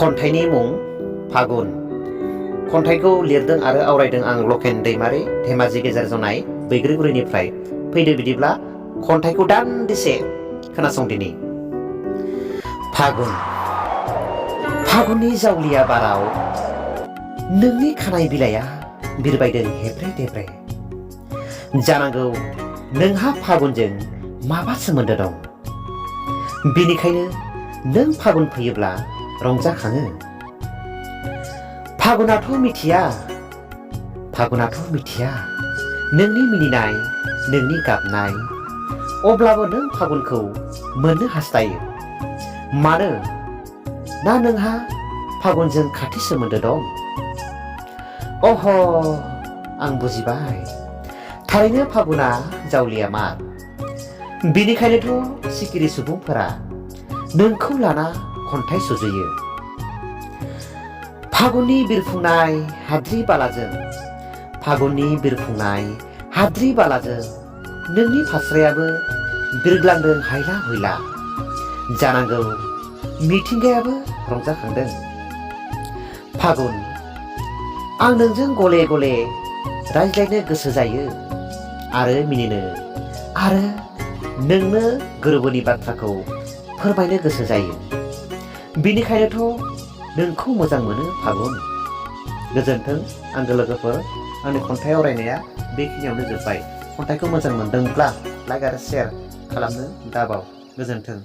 खन्थाइनि मुं फागुन। खन्थाइखौ लिरदों आरो आवरायदों आं लकेन दैमारि, धेमाजि गेजेर जनाय बैग्रिगुरिनिफ्राय। फैदो बिदिब्ला खन्थाइखौ दान्दिसे खोनासंदिनि। फागुन। फागुननि जावलिया बाराव नोंनि खानाय बिलाइया बिरबायदों हेब्रे देब्रे। जानांगौ नोंहा फागुनजों माबा सोमोन्दो दं। बेनिखायनो नों फागुन फैयोब्ला रंजाखाङो। फागुनाथ' मिथिया नोंनि मिनिनाय, नोंनि गाबनाय। अब्लाबो नों फागुनखौ मोननो हास्थायो। मानो ना नोंहा फागुनजों खाथि सोमोन्दो दं? अह, आं बुजिबाय। थारैनो फागुना जावलिया मार। बेनिखायनोथ' सिखिरि सुबुंफोरा नोंखौ लाना खन्थाइ सुजुयो। फागुननि बिरफुंनाय हाद्रि बालाजों नोंनि फास्रायाबो बिरग्लांदों हायला हुइला। जानांगौ मिथिंगायाबो रंजाखांदों। फागुन, आं नोंजों गले गले रायज्लायनो गोसो जायो आरो मिनिनो आरो नोंनो गोरबोनि बाथ्राखौ फोरमायनो गोसो जायो। बेनिखायनोथ' नोंखौ मोजां मोनो फागुन। गोजोन्थों आंगो लोगोफोर, आंनि खन्थाइ आवरायनाया बेखिनियावनो जोब्बाय। खन्थाइखौ मोजां मोनदोंब्ला लाइक आरो शेयार खालामनो दाबाव। गोजोन्थों।